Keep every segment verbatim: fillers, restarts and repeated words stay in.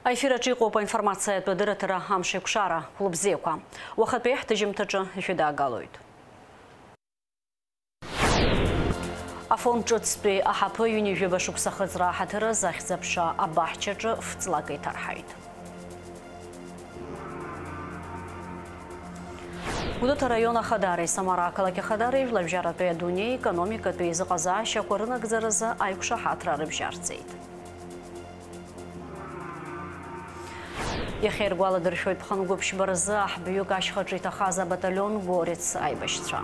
Аефир аҿы иҟоуп аинформациатә адырраҭара Амшеикәшара. Хәлыбзиақәа. Уахатәи ҳҭыжьымҭаҿы ишәыдаагалоит. Афонд ҿыцтәи аҳаԥы ҩынҩажәаба шықәса ахыҵра аҳаҭыр азы ахьӡ-аԥша абаҳчаҿы фҵлак иҭарҳаит. Гәдоуҭа араион Ахадареи Самара ақалақь Ахадареи жәларбжьаратәи адунеи економикатәи еизыҟазаашьақәа рынагӡаразы аиқәшаҳаҭра рыбжьарҵеит. Иахьа иргәаладыршәоит ԥхынгәыԥшьба рзы аҳбҩык ашьхаҿы иҭахаз абаталион Горец аибашьцәа.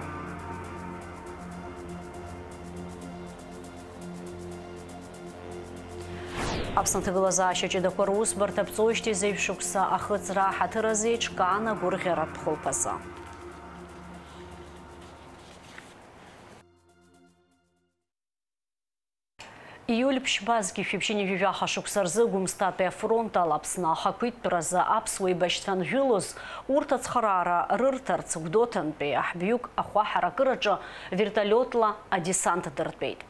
Аԥсны аҭагылазаашьа ҷыдақәа русбарҭа ԥҵәоижьҭеи зежә шықәса ахыҵра аҳаҭыр азы еиҿкаан агәырӷьаратә хәылԥазы. Иуль ԥшьба зқьи жәшәи ԥшьынҩажәи жәаха шықәса рзы Гәымсҭатәи афронт ала Аԥсны ахақәиҭтәразы аԥсуа еибашьцәа анжәылоз, урҭ ацхыраара рырҭарц Гәдоуҭантәи аҳбҩык ахәаҳаракыраҿы вертолиотла адесант дыртәеит.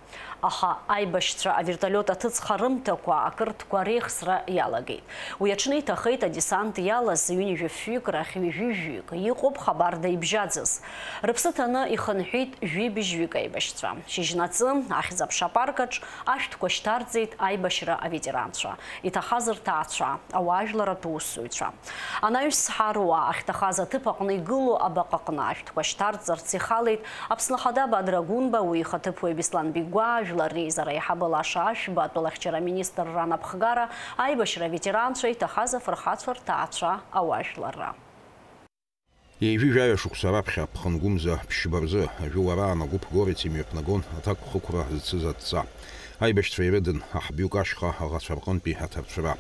Аха аибашьцәа авертолиот аҭыҵха рымҭакәа ақырҭқәа реихсра иалагеит. Уи аҽны иҭахеит адесант иалаз ҩынҩажәи фҩык рахь ҩажәи жәаҩык. Иҟоуп хабарда ибжьаӡыз. Рыԥсы ҭаны ихынҳәит жәибжьҩык аибашьцәа. Шьыжьнаҵы ахьӡ-аԥша апарк аҿ ашәҭқәа шьҭарҵеит аибашьра аветеранцәа, иҭахаз рҭаацәа, ауаажәларратә усзуҩцәа. Анаҩс Ҳаруа ахьҭахаз аҭыԥ аҟны игылоу абаҟа аҟны ашәҭқәа шьҭарҵарц ихалеит Аԥсны Ахада Бадра Гәынба, уи ихаҭыԥуаҩ Беслан Бигәаа, Жәлар Реизара аиҳабы Лаша Ашәба, атәылахьчара аминистрра анапхгара, аибашьра аветеранцәа, иҭахаз афырхацәа рҭаацәа, ауаажәларра. Ҩажәи жәаҩа шықәса раԥхьа, ԥхынгәымза ԥшьба рзы, ажәылараан агәыԥ Горец имҩаԥнагон аҭакԥхықәра зцыз адҵа. Аибашьцәа ирыдын аҳбҩык ашьха аӷацәа рҟынтәи аҭарцәра.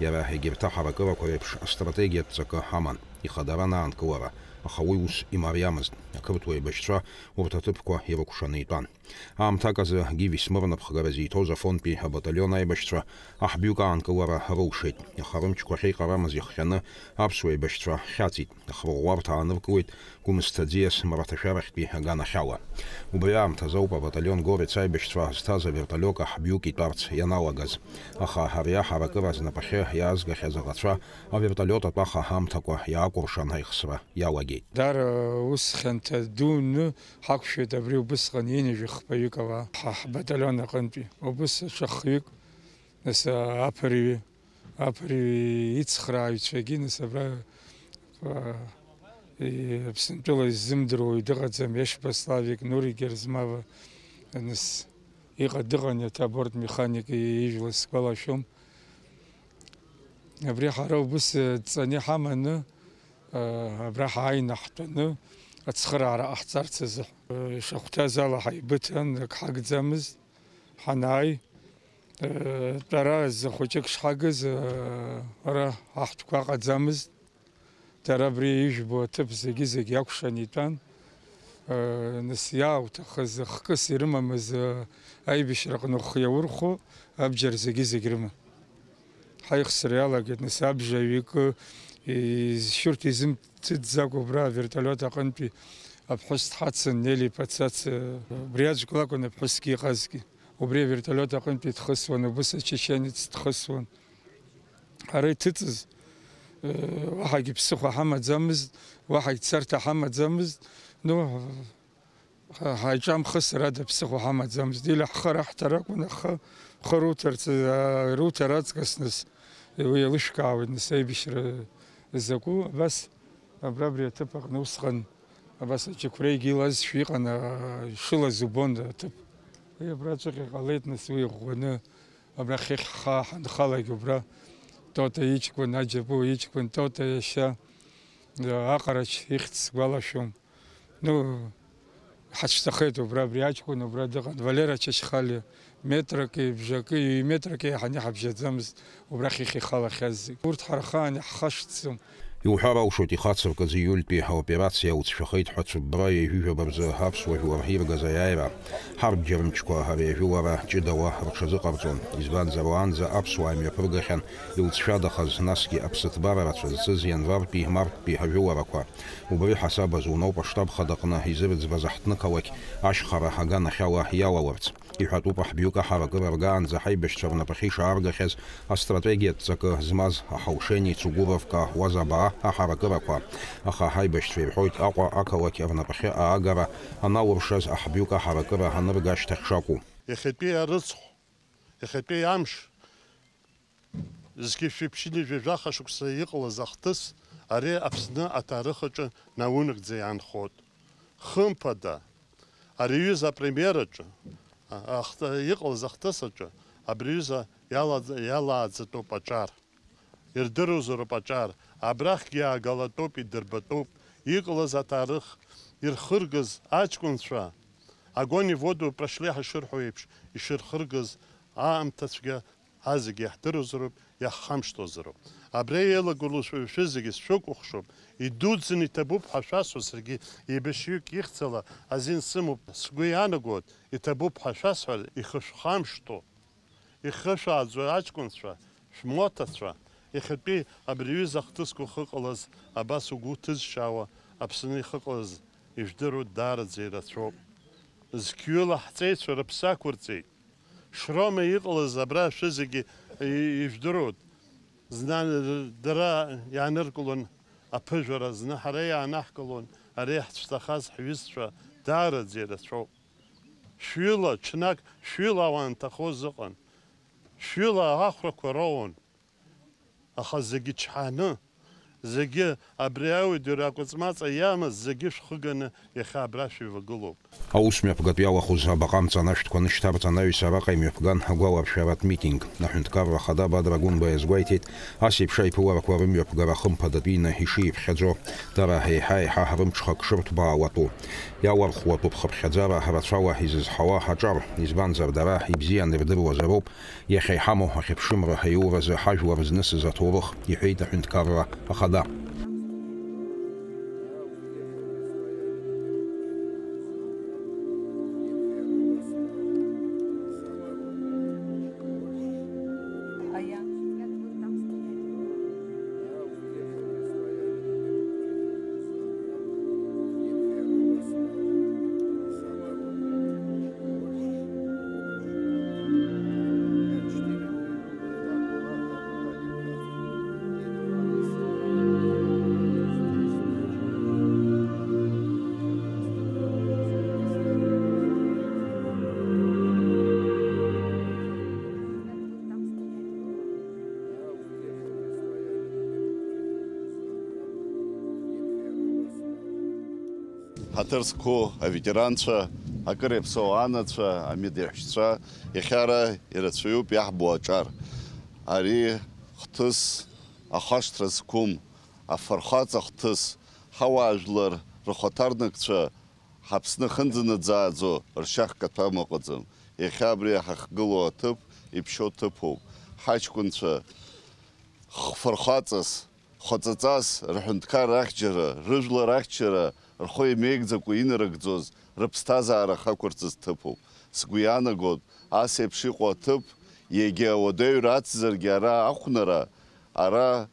Иара егьырҭ аҳаракырақәа реиԥш астратегиатә ҵакы аман, ихадара анаанкылара, аха уи ус имариамызт, ақырҭуа еибашьцәа урҭ аҭыԥқәа ирыкәшаны итәан. Аамҭак азы Гиви Смыр напхгара зиҭоз афонтәи абаталион аибашьцәа аҳбҩык аанкылара рылшеит, аха рымчқәа ахьеиҟарамыз ихҟьаны аԥсуа еибашьцәа хьаҵит, ахырӷәӷәарҭа ааныркылеит Гәымсҭа аӡиас мраҭашәарахьтәи аганахьала. Убри аамҭазы ауп абаталион Горец аибашьцәа зҭаз аверталиок аҳбҩык итәарц ианалагаз. Аха ари аҳаракыра знапахьы иаазгахьаз аӷацәа аверталиот атәаха ҳамҭакәа иаакәыршан аихсра иалагеит. Даара ус хьанҭа дуны ҳақәшәеит абри убысҟан ҩынҩажәи хԥаҩык ауаа. Ҳа ҳбаталион аҟынтәи убыс аҽа хҩык, нас аԥырҩы, аԥырҩы ицхрааҩцәагьы, нас абра, а, и-, Аԥсынтәыла иззымдыруа уаҩ дыҟаӡам, Ешба Славик, Нури Герзмава, нас иҟа-, дыҟан иаҭа аборт механик ижәла сгәалашәом. Абри ҳара убыс, э, дҵаны иҳаманы, э, абра ҳааины ҳтәаны, ацхыраара ҟаҳҵарц азы, э, ишахәҭаз ала ҳаибыҭан, ак ҳагӡамызт. Ҳанааи, э, тәара зы хәыҷык шҳагыз, э, ара аҳтәқәа ыҟаӡамызт. Дара абри ижәбо аҭыԥ зегьы-зегь иакәшан итәан. Э, нас иаауҭахыз хкыс ирымамыз, э, аибашьраҟны ухы иаурхәо абџьар зегьы-зегь рыман. Ҳаихсра иалагеит, нас абжа ҩыкы, изшьырҭ изымҭыӡӡакәа убра авертолиот аҟынтәи аԥҳәыс дҳацын, Нели Пацац, э, убри аӡәк лакәын аԥҳәысгьы иҟазгьы. Убри авертолиот аҟынтәи дхысуан, убыс ачеченец дхысуан. Ҳара иҭыҵыз, э, уаҳагьы ԥсыхәа ҳамаӡамызт, уаҳагь царҭа ҳамаӡамызт. Ну, ҳа-, ҳаиҿамхысыр ада ԥсыхәа ҳамаӡамызт. Или ҳхы раҳҭар акәын, аха ҳхы руҭарц, а, руҭар аҵкыс нас уи еилышәкаауеит, нас аибашьра закәу. Абас абра абри аҭыԥ аҟны усҟан абас аџьықәреигьы илазшәа иҟан, а, ишылаз убон аҭыԥ. Уи абраҵәҟьа иҟалеит, нас уи иӷәӷәаны. Абрахь ихьха ҳанхалак убра Тота иҷкәын, Аџьабу иҷкәын Тота иашьа, аҟарачы ихьӡ сгәалашәом. Ну, ҳацәҭахеит убра, абри аҷкәын убра дыҟан, Валера Чачхалиа, метрак ибжакы, ҩ-метрак еиҳаны иҳабжьаӡамызт, убрахь ихьа ихалахьаз зегь. Урҭ ҳара ҳхаан иаҳхашҭӡом. Иуҳәар алшоит, ихацыркыз ииультәи аоперациа уцәшәахеит ҳәа цәыббра ҩажәижәаба рзы аԥсуа жәлар иргаз аиааира. Ҳарбџьар мчқәа ари ажәылара ҷыдала рҽазыҟарҵон, избанзар, уаанӡа аԥсуаа имҩаԥыргахьан илҵшәадахаз, насгьы аԥсыҭбара рацәа зцыз ианвартәи марттәи ажәыларақәа. Убри ҳасаб азы уноуп аштаб хадаҟны изырӡбаз аҳҭнықалақь ашьхара аганахьала иалаларц. Иҳәатәуп, аҳбҩык аҳаракыра ргаанӡа ҳаибашьцәа рнапахьы ишааргахьаз астратегиатә ҵакы змаз аҳаушени Цугуровка Уазабаа аҳаракырақәа. Аха ҳаибашьцәа ирҳәоит, Аҟәа ақалақь рнапахьы аагара анауршаз аҳбҩык аҳаракыра анырга ашьҭахь шакәу. Иахьатәи арыцхә, иахьатәи амш, зқьи жәшәи ԥшьынҩажәи жәаха шықәса иҟалаз ахҭыс ари Аԥсны аҭаарых аҿы наунагӡа иаанхоит. Хымԥада, ари аҩыза апремиер аҿы, а-, ахҭ-, иҟалаз ахҭыс аҿы абри аҩыза иалаӡ-, иалааӡатәуп аҿар. Ирдыруазароуп аҿар, абрахьгьы иаагалатәуп, идырбатәуп, иҟалаз аҭаарых ирхыргаз аҷкәынцәа, огонь и воду прошли ҳәа ишырҳәо еиԥш, ишырхыргаз аамҭацәгьа азегьы иаҳдыруазароуп, иаҳхамышҭуазароуп. Абри еилагылоу шәа-, шәызегьы сшәыкәыхшоуп, идуӡӡаны иҭабуп ҳәа шәасҳәо саргьы еибашьҩык ихьӡала азин сымоуп. Сгәы иаанагоит, иҭабуп ҳәа шәасҳәар, ихы шәхамышҭуа. Ихышәааӡо аҷкәынцәа, шәмоҭацәа, иахьатәи абри аҩыза ахҭысқәа ахьыҟалаз абас угәы ҭызшьаауа Аԥсны иахьыҟалаз ижәдыруеит, даараӡа ирацәоуп. Зқьҩыла ҳҵеицәа рыԥсы ақәырҵеит. Шрома иҟалаз абра шәызегьы и-, ижәдыруеит. Зны дара иааныркылон аԥыжәара, зны ҳара иаанаҳкылон, ари иаҳцәҭахаз ҳҩызцәа даараӡа ирацәоуп. Шәҩыла, ҽнак шәҩыла ауаа анҭахоз ыҟан. Шәҩыла ахәрақәа роуан. Аха зегьы чҳаны, зегьы абри ауадаҩра акәыҵмаҵа иамаз зегьы шәхыганы иахьа абра шәеивагылоуп. Аус мҩаԥгатә иалахәыз абаҟа амҵанашәҭқәа нышьҭарҵан аҩсара аҟа имҩаԥган агәаларшәаратә митинг. Аҳәынҭқарра Ахада Бадра Гәынба иазгәеиҭеит, ас еиԥш аиԥыларақәа рымҩаԥгара хымԥадатәины ишиԥхьаӡо, дара еиҳа-еиҳа рымҽхак шырҭбаауатәу. Иалархуатәуп хыԥхьаӡара рацәала изызҳауа аҿар, избанзар, дара ибзиан ирдыруазароуп иахьа иҳамоу ахьыԥшымра аиуразы ҳажәлар знысыз аҭоурых, иҳәеит Аҳәынҭқарра Ахада. Ҳаҭыр зқәу аветеранцәа, акыр иаԥсоу анацәа, амедеҳәшьцәа, иахьа ара ирацәаҩуп иаҳбо аҿар. Ари хҭыс ахашҭра зқәым, афырхаҵа хҭыс, ҳауаажәлар рыхаҭарнакцәа Ҳаԥсны ахьынӡанаӡааӡо ршьа хкаҭәам ыҟаӡам. Иахьа абри ҳахьгылоу аҭыԥ иԥшьоу ҭыԥуп. Ҳаҷкәынцәа хфырхаҵас, хәаҵаҵас рҳәынҭқар ахьчара, рыжәлар ахьчара рхы имеигӡакәа инарыгӡоз, рыԥсҭазаара ахьақәырҵаз ҭыԥуп. Сгәы иаанагоит, ас еиԥш иҟоу аҭыԥ, егьа ауадаҩра ацзаргьы ара ахәнара, ара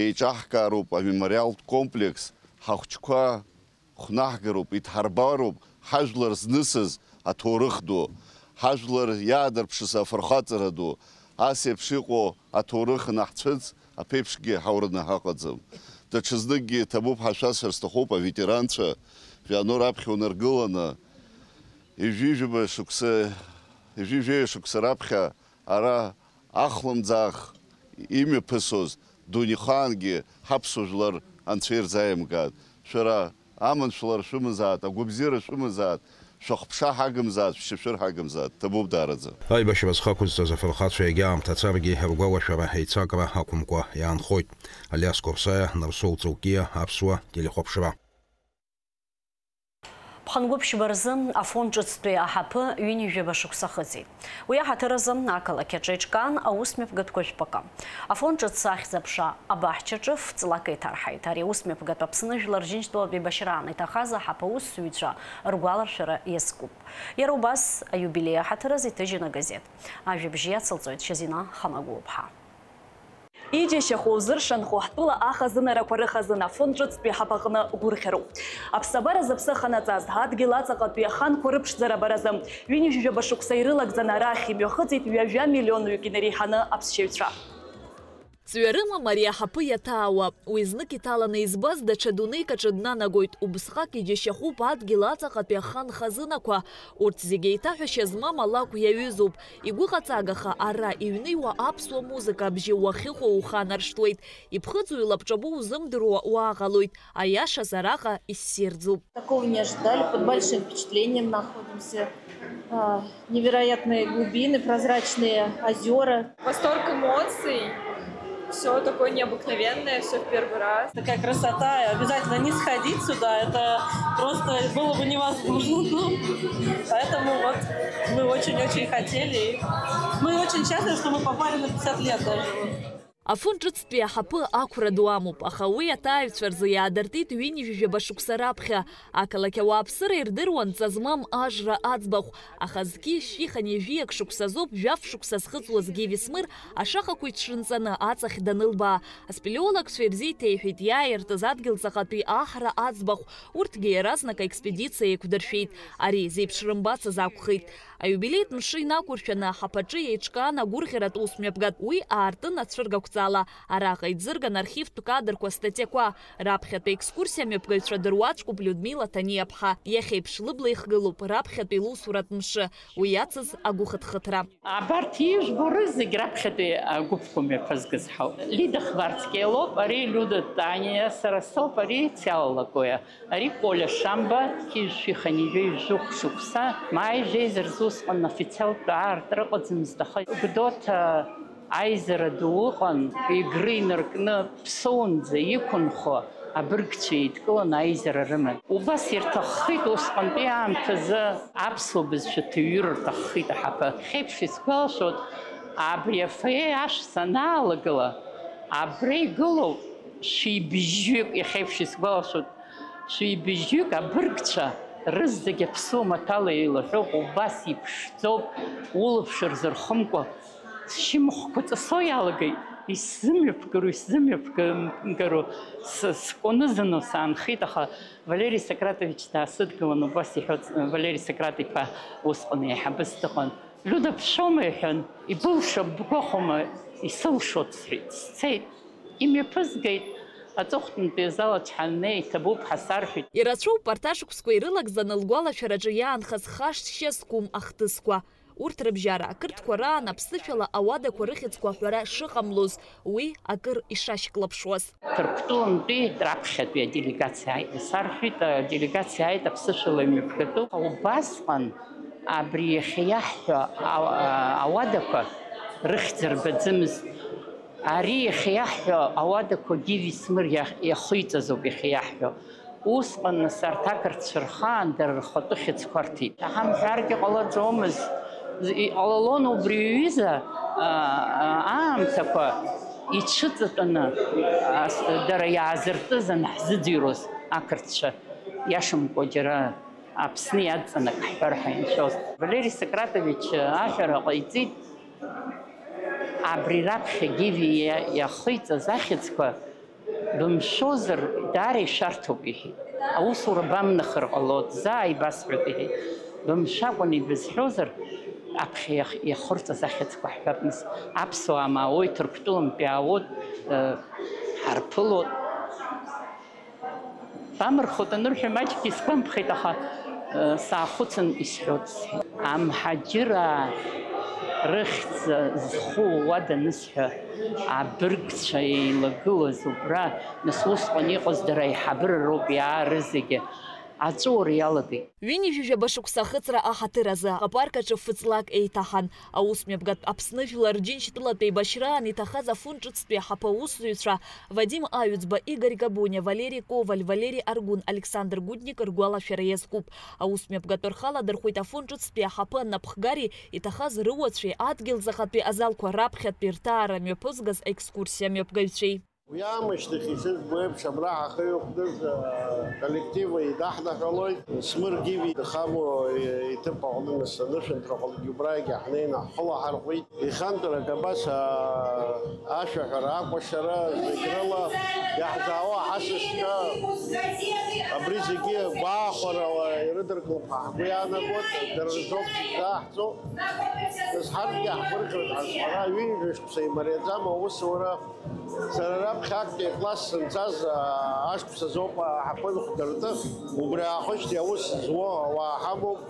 еиҿаҳкаароуп амемориалтә комплекс, ҳахәҷқәа хәнаҳгароуп, идҳарбароуп ҳажәлар знысыз аҭоурых ду, ҳажәлар иаадырԥшыз афырхаҵара ду. Ас еиԥш иҟоу аҭоурых анаҳцәыӡ, аԥеиԥшгьы ҳаураны ҳаҟаӡам. Даҽазныкгьы иҭабуп ҳәа шәасҳәар сҭахуп, аветеранцәа, Вианор аԥхьа унаргыланы, ҩажәи жәаба шықәса, ҩажәи жәаҩа шықәса раԥхьа ара ахлымӡаах имҩаԥысуаз дунеихаангьы ҳаԥсуа жәлар анцәа ирзааимгааит. Шәара аманшәалара шәымазааит, агәабзиара шәымазааит, шәыхԥша ҳагымзааит, шәшьашәыр ҳагымзааит. Ҭабуп даараӡа. Аибашьра зхы ақәызҵаз афырхацәа егьа аамҭа царгьы ргәалашәара еицакра ақәымкәа иаанхоит. Алиас Қәарсаиа, Нарсоу Ҵоукиа, Аԥсуа телехәаԥшра. Ԥхынгәыԥшьба рзы Афон ҿыцтәи аҳаԥы ҩынҩажәаба шықәса ахыҵит. Уи аҳаҭыр азы ақалақь аҿы еиҿкаан аусмҩаԥгатәқәа жәпакы. Афон ҿыц ахьӡ-аԥша абаҳчаҿы ф-ҵлак еиҭарҳаит. Ари аусмҩаԥгатә Аԥсны Жәлар Рџьынџьтәылатә еибашьраан иҭахаз аҳаԥы аусзуҩцәа ргәаларшәара иазкуп. Иара убас аиубилеи аҳаҭыр азы иҭыжьын агазеҭ. Ажәабжь иацылҵоит Шьазина Хамагәлыԥҳа. Иџьашьахәу, зыршанхо ҳтәыла ахазынарақәа рыхазына Афон ҿыцтәи ҳаԥаҟны гәырӷьароуп. Аԥсабара зыԥсы аханаҵаз, адгьыл аҵаҟатәи аханқәа рыԥшӡара абаразы, ҩынҩажәижәаба шықәса ирылагӡаны арахь имҩахыҵит ҩажәа миллионҩык инареиҳаны аԥсшьаҩцәа. Ҵҩа рымам ари аҳаԥы иаҭаауа. Уи знык иҭаланы избаз даҽа дунеик аҿы днанагоит. Убысҟак иџьашьахәуп адгьыл аҵаҟатәи ахан хазынақәа. Урҭ зегьы еиҭаҳәашьа змам алакә иаҩызоуп. Игәыҟаҵагаха ара иҩныҩуа аԥсуа музыка абжьы уахьыҟоу уханаршҭуеит. Иԥхыӡу илабҿабоу узымдыруа уааҟалоит. Аиашаз араҟа иссирӡуп. Такого не ожидали, под большим впечатлением находимся. А, невероятные глубины, прозрачные озера. Восторг эмоций. Все такое необыкновенное, все в первый раз. Такая красота, обязательно не сходить сюда, это просто было бы невозможно. Поэтому вот мы очень-очень хотели. Мы очень счастливы, что мы попали на пятьдесят лет даже. Вот. Афон ҿыцтәи аҳаԥы ақәра ду амоуп, аха уи аҭааҩцәа рзы иаадыртит ҩынҩажәижәаба шықәса раԥхьа. Ақалақь ауааԥсыра ирдыруан ҵа змам ажра аӡбахә, аха зқьи шәи хынҩажәиак шықәсазоуп жәаф шықәса зхыҵуаз Гиви Смыр ашахақәа иҽрынҵаны аҵахь данылбаа. Аспелеологцәа ирзеиҭеиҳәеит иааиртыз адгьыл ҵаҟатәи аҳра аӡбахә, урҭгьы иаразнак аекспедициа еиқәдыршәеит. Ари зеиԥш рымбацыз акәхеит. Аиубилеитә мшы инақәыршәаны аҳаԥаҿы еиҿкаан агәырӷьаратә ус мҩаԥгатә, уи аартын ацәыргақәҵала. Араҟа иӡырган архивтә кадрқәа, статиақәа. Раԥхьатәи аекскурсиа амҩаԥгаҩцәа дыруаӡәкуп Людмила Ҭаниа-ԥҳа. Иахьеиԥш лыбла ихгылоуп раԥхьатәи лусуратә мшы. Уи иацыз агәыхыҭхыҭра. Абарҭ ижәбо рызегь раԥхьатәи агәыԥқәа мҩаԥызгаз ҳауп. Лида Хварцкиа лоуп, ари Люда Таниа, сара соуп, ари Циала Лакоиа. Ари Коля Шамба, хьыжәшәи хынҩажәи жәохә шықәса, маи жәеиза рзы усҟан официалтә аартра ыҟаӡамызт, аха Гәдоуҭа аизара ду ыҟан, Егры инаркны Ԥсоунӡа иқәынхо абыргцәа еидкыланы аизара рыман. Убас ирҭаххеит усҟантәи аамҭазы аԥсуа бызшәа ҭыҩҩыр рҭаххеит аҳаԥы. Хьеиԥш исгәалашәоит, абри афоие ашә санаалагыла, абра игылоуп шәибжьҩык, иахьеиԥш исгәалашәоит, шәибжьҩык абыргцәа рызегь аԥсуа маҭәала еилаҳәоуп, убас иԥшӡоуп, улаԥш рзырхымкәа, сшьамхқәа ҵысо иалагеит, исзымҩаԥгароу, исзымҩаԥгароу, с-, скәанызануа саанхеит, аха Валери Сократович даасыдгылан, убас иҳәоит, Валери Сократ-иԥа усҟан еиҳабыс дыҟан. Люда, бшоума, иҳәан, ибылшо бгәахәуама, исылшоит, сҳәеит, сцеит. Имҩаԥызгеит, аҵыхәтәантәи азал аҿы ҳаннеи, иҭабуп ҳәа сарҳәеит. Ирацәоуп арҭ ашықәсқәа ирылагӡаны лгәалашәараҿы иаанхаз хашҭшьа зқәым ахҭысқәа. Урҭ рыбжьара, ақырҭқәа раан аԥсышәала ауадақәа рыхьӡқәа аҳәара шыҟамлоз, уи акыр ишашьклаԥшуаз. Ҭырқәтәылантәи раԥхьатәи аделегациа ааит, исарҳәеит, аделегациа ааит аԥсышәала имҩаԥгатәу. Убасҟан абри иахьа иаҳҳәо ау-, ауадақәа рыхьӡ рбаӡымызт. Ари иахьа иаҳҳәо ауадақәа Гиви Смыр иах-, иахиҵаз ауп иахьа иаҳҳәо. Усҟан нас арҭ ақырҭцәа рхаан дара рхатәы хьыӡқәа рҭеит. Ҳамҳәаргьы ҟалаӡомызт. Иҟалалон убри аҩыза, а, а, аамҭақәа ицәыҵатәаны, ас-, дара иаазыртыз анҳзыӡырҩуаз ақырҭцәа, иашамкәа џьара Аԥсны иадҵаны акы ҳҳәар ҳәа иншәоз. Валери Сократович аҳәара ҟаиҵеит, абри раԥхьа Гиви иа-, иахиҵаз ахьӡқәа бымшәозар, даара ишәарҭоуп, иҳәеит. Аусура бамнахыр ҟалоит, заа ибасҳәоит, иҳәеит. Бымшәакәан ибызҳәозар, аԥхьа иах-, иахырҵаз ахьӡқәа ҳҳәап, нас, аԥсуаа маауеит, Ҭырқәтәылантәи аауеит, э, ҳарԥылоит. Бамырхәоит анырҳәа маҷк исгәамԥхеит, аха, э, саахәыцын исҳәоит, сҳәеит. Амҳаџьыраа рыхьӡ зху уа данысҳәа, абыргцәа еилагылаз убра, нас усҟан иҟаз дара аиҳабыра роуп, иаара зегьы аҵәуара иалагеит. Ҩынҩажәижәаба шықәса ахыҵра аҳаҭыр азы апарк аҿы фыцлак еиҭаҳан. Аус мҩаԥгатә Аԥсны Жәлар Џьынџьтәылатә еибашьраан иҭахаз Афон ҿыцтәи аҳаԥы аусзуҩцәа Вадим Аҩӡба, Игорь Габуниа, Валери Коваль, Валери Аргун, Александр Гудник ргәалашәара иазкуп. Аус мҩаԥгатә рхы аладырхәит Афон ҿыцтәи аҳаԥы анапхгари иҭахаз рыуацәеи адгьыл заҟатәи азалқәа раԥхьатәи рҭаара мҩаԥызгаз аекскурсиа мҩаԥгаҩцәеи. Уи аамышьҭахь, ишызбо еиԥш, абра ҳахы иқәкыз, э, коллектив еидаҳныҳәалоит. Смыр Гиви дахамо, э, иҭыԥ аҟны нас анышәынҭраҟны убрагьы ҳнеины ҳхы лаҳархәит. Ихантәарак абас, а, ашәаҳәара, акәашара, зегь рыла иаҳзаауа ҳасасцәа, абри зегьы гәахәарала ирыдыркылап ҳәа ҳгәы иаанагоит, дара рзоуп зегь зааҳҵо. Нас ҳарҭгьы ҳгәырӷьоит ҳазхара, ҩынҩажәа шықәса имариаӡам аусура. Сара раԥхьа актәи акласс санцаз, а, ашықәс азоуп аҳаԥы нхәдыртәы, убри аахижьҭеи аус зуа ауаа ҳамоуп,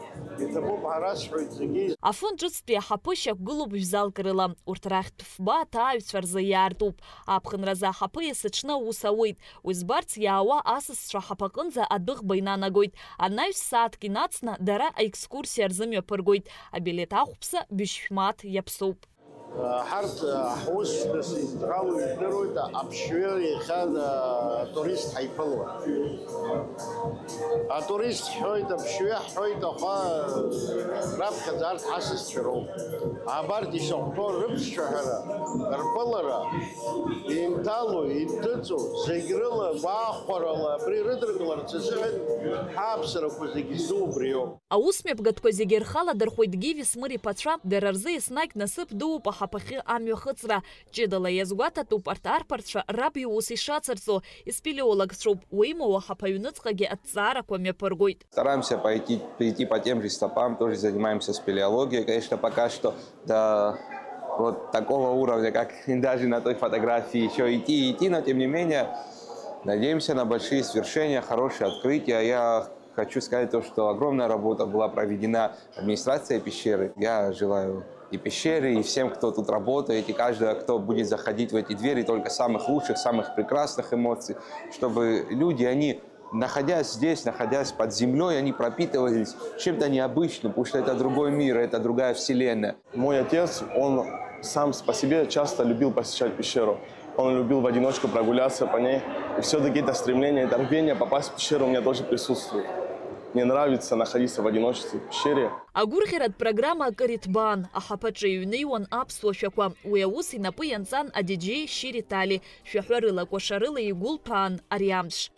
иҭабуп ҳара, сҳәоит зегьы. Афон ҿыцтәи аҳаԥы шьақәгылоуп жәзалк рыла. Урҭ рахьтә фба аҭааҩцәа рзы иаартуп. Аԥхынразы аҳаԥы есыҽны аус ауеит. Уи збарц иаауа асасцәа аҳаԥаҟынӡа адәыӷба инанагоит. Анаҩс сааҭк инацны дара аекскурсиа рзымҩаԥыргоит. Абилеҭ ахәԥса быжьшә мааҭ иаԥсоуп. Ҳарҭ ҳус нас изыдҳәалоу ижәдыруеит, аԥшшәы иахьа атурист ҳаиԥылуа. Атурист ҳҳәоит, аԥшшәы ҳҳәоит, аха раԥхьаӡа арҭ ҳасасцәа роуп. Абарҭ ишахәҭоу рыԥсшәаҳәара, рԥылара, инҭало, идәыҵоу, зегь рыла гәахәарала абри рыдыркыларц азыҳәан ҳааԥсарақәа зегь зду убриоуп. Аусмҩаԥгатәқәа зегьы рхы аладырхәуеит Гиви Смыр иԥацәа, дара рзы еснагь насыԥ дууп аҳаԥахьы амҩа хыҵра. Ҷыдала иазгәаҭатәуп арҭ арԥарцәа раб иус ишацырҵо, испелеологцәоуп, уеимоу аҳаԥы аҩныҵҟагьы аҭҵаарақәа мҩаԥыргоит. Стараемся пойти, прийти по тем же стопам, тоже занимаемся спелеологией, конечно, пока что до вот такого уровня, как даже на той фотографии, ещё идти и идти, но тем не менее надеемся на большие свершения, хорошие открытия. Я хочу сказать то, что огромная работа была проведена администрацией пещеры. Я желаю и пещере, и всем, кто тут работает, и каждого, кто будет заходить в эти двери, только самых лучших, самых прекрасных эмоций, чтобы люди, они, находясь здесь, находясь под землей, они пропитывались чем-то необычным, потому что это другой мир, это другая вселенная. Мой отец, он сам по себе часто любил посещать пещеру. Он любил в одиночку прогуляться по ней. И всё-таки это стремление, это рвение попасть в пещеру у меня тоже присутствует. Мне нравится находиться в одиночестве в пещере. Агәырӷьаратә программа акыр иҭбаан, аҳаԥаҿы иҩныҩуан аԥсуа шәақәа. Уи аус инапы ианҵан адиџьеи Шьыри Тали, шәаҳәарыла, кәашарыла игәылҭәаан ари амш.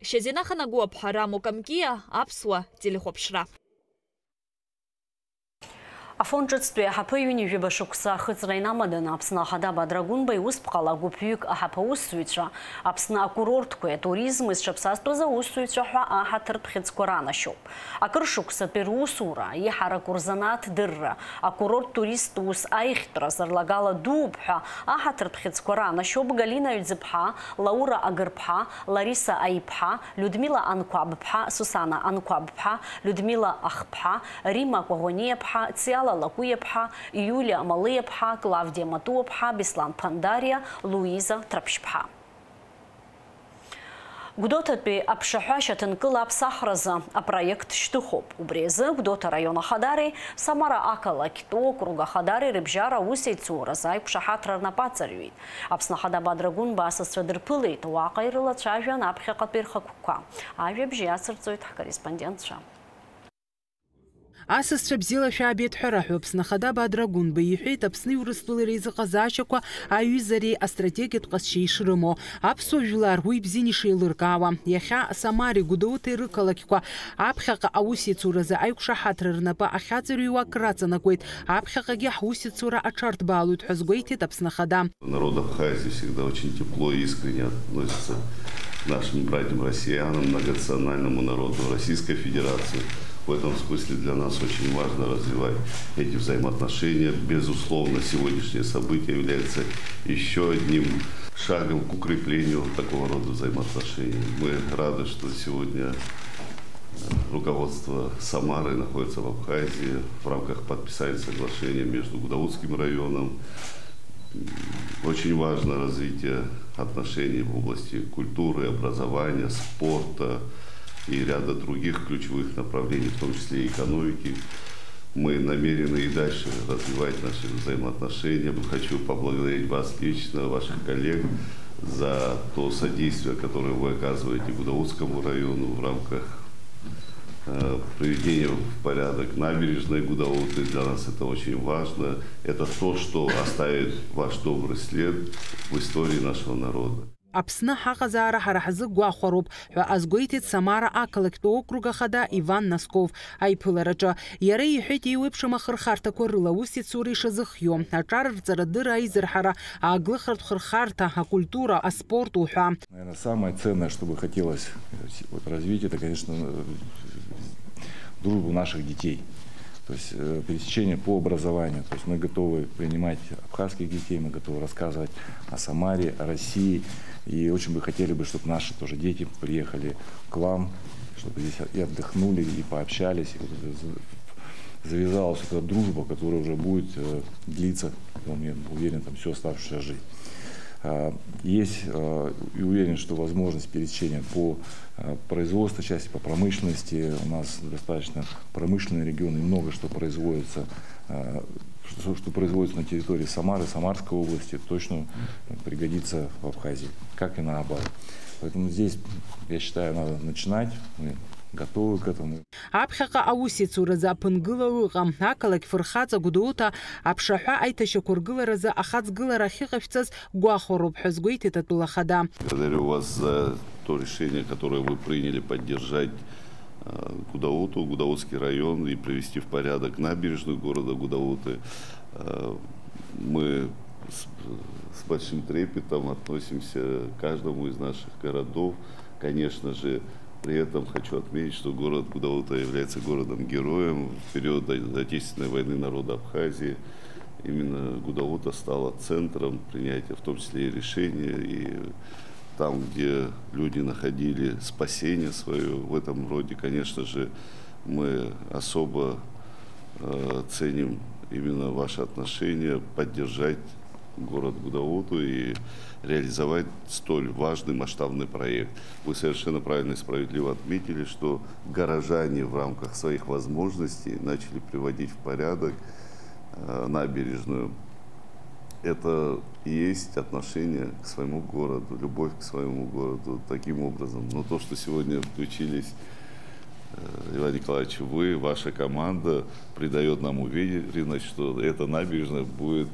Шьазина Ханагәаԥҳа, Рамо Камкиа, Аԥсуа телехәаԥшра. Афон ҿыцтәи аҳаԥы ҩынҩажәаба шықәса ахыҵра инамаданы Аԥсны Ахада Бадра Гәынба иусԥҟала гәыԥҩык аҳаԥы аусзуҩцәа, Аԥсны акурортқәеи атуризми зҽаԥсазтәыз аусзуҩцәа ҳәа аҳаҭыртә хьыӡқәа ранашьоуп. Акыр шықәсатәи русура, иҳараку рзанааҭ дырра, акурорттә туристтә ус аихтәра зырлагала дууп ҳәа аҳаҭыртә хьыӡқәа ранашьоуп Галина Ҩӡыԥҳа, Лаура Агырԥҳа, Лариса Аиԥҳа, Людмила Анқәабԥҳа, Сусана Анқәабԥҳа, Людмила Ахԥҳа, Римма Кәаӷәаниаԥҳа, Циала Лакәиаԥҳа, Иулиа Малиаԥҳа, Клавдиа Матуаԥҳа, Беслан Ԥандариа, Луиза Ҭраԥшьԥҳа. Гәдоуҭатәи аԥшаҳәа шьаҭанкыла аԥсахразы апроект шьҭыхуп. Убри азы Гәдоуҭа араион ахадареи Самара ақалақьтәу округ ахадареи рыбжьара аусеицуразы аиқәшаҳаҭра рнапы аҵарҩит. Аԥсны Ахада Бадра Гәынба асасцәа дырԥылеит, уаҟа ирылацәажәан аԥхьаҟатәи рхықәкқәа. Ажәабжь иацырҵоит ҳкорреспондентцәа. Асасцәа бзиала шәаабеит ҳәа раҳәо Аԥсны Ахада Бадра Гәынба иҳәеит Аԥсни Урыстәылеи реизыҟазаашьақәа аиҩызареи астратегиатә ҟазшьеи ишрымоу, аԥсуа жәлар уи бзианы ишеилыркаауа. Иахьа Самареи Гәдоуҭеи рықалақьқәа аԥхьаҟа аусеицуразы аиқәшаҳаҭра рнапы ахьаҵарҩуа акыр аҵанакуеит, аԥхьаҟагьы ҳусеицура аҽарҭбаалоит ҳәа азгәеиҭеит Аԥсны Ахада. Народ Абхазии всегда очень тепло и искренне относится к нашим братьям россиянам, многонациональному народу Российской Федерации. В этом смысле для нас очень важно развивать эти взаимоотношения. Безусловно, сегодняшнее событие является ещё одним шагом к укреплению такого рода взаимоотношений. Мы рады, что сегодня руководство Самары находится в Абхазии в рамках подписания соглашения между Гудаутским районом. Очень важно развитие отношений в области культуры, образования, спорта и ряда других ключевых направлений, в том числе и экономики. Мы намерены и дальше развивать наши взаимоотношения. Хочу поблагодарить вас лично, ваших коллег за то содействие, которое вы оказываете Гудаутскому району в рамках Э, Приведение в порядок набережной Гудауты для нас это очень важно. Это то, что оставит ваш добрый след в истории нашего народа. Аԥсны ҳаҟазаара ҳара ҳзы гәахәароуп, ҳәа азгәеиҭеит Самара ақалақьтә округ ахада Иван Носков аиԥылараҿы. Иара иҳәеит, еиуеиԥшым ахырхарҭақәа рыла аусеицура ишазыхио, аҿар рҵарадырра, аизырҳара, ааглыхратә хырхарҭа, акультура, аспорт уҳәа. Наверное, самое ценное, что бы хотелось, э, вот развить, это, конечно, э, дружбу наших детей. То есть, э, пересечение по образованию. То есть мы готовы принимать абхазских детей, мы готовы рассказывать о Самаре, о России. И очень бы хотели бы, чтобы наши тоже дети приехали к вам, чтобы здесь и отдохнули, и пообщались. И вот это за- завязалась эта дружба, которая уже будет, э, длиться, я уме- уверен, там, всю оставшуюся жизнь. А, Есть, э, и уверен, что возможность пересечения по, э, производственной части, по промышленности. У нас достаточно промышленный регион, и много что производится, э, что, что производится на территории Самары, Самарской области, точно пригодится в Абхазии, как и наоборот. Поэтому здесь, я считаю, надо начинать, мы готовы к этому. Аԥхьаҟа аусеицуразы аԥынгыла ыҟам. Ақалақь фырхаҵа Гәдоуҭа аԥшаҳәа аиҭашьақәыргыларазы ахаҵгылара ахьыҟашәҵаз гәахәароуп ҳәа азгәеиҭеит атәыла ахада. Благодарю вас за то решение, которое вы приняли поддержать, э, Гудауты, Гудауты район и привести в порядок набережную города Гудауты. Э, Мы с, с большим трепетом относимся к каждому из наших городов. Конечно же, при этом хочу отметить, что город Гудаута является городом-героем. В период Отечественной войны народа Абхазии именно Гудаута стала центром принятия, в том числе и решения, и там, где люди находили спасение свое, в этом роде, конечно же, мы особо, э, ценим именно ваше отношение, поддержать город Гудауту и реализовать столь важный масштабный проект. Вы совершенно правильно и справедливо отметили, что горожане в рамках своих возможностей начали приводить в порядок, э, набережную. Это и есть отношение к своему городу, любовь к своему городу таким образом. Но то, что сегодня включились, э, Иван Николаевич, вы, ваша команда, придаёт нам уверенность, что эта набережная будет,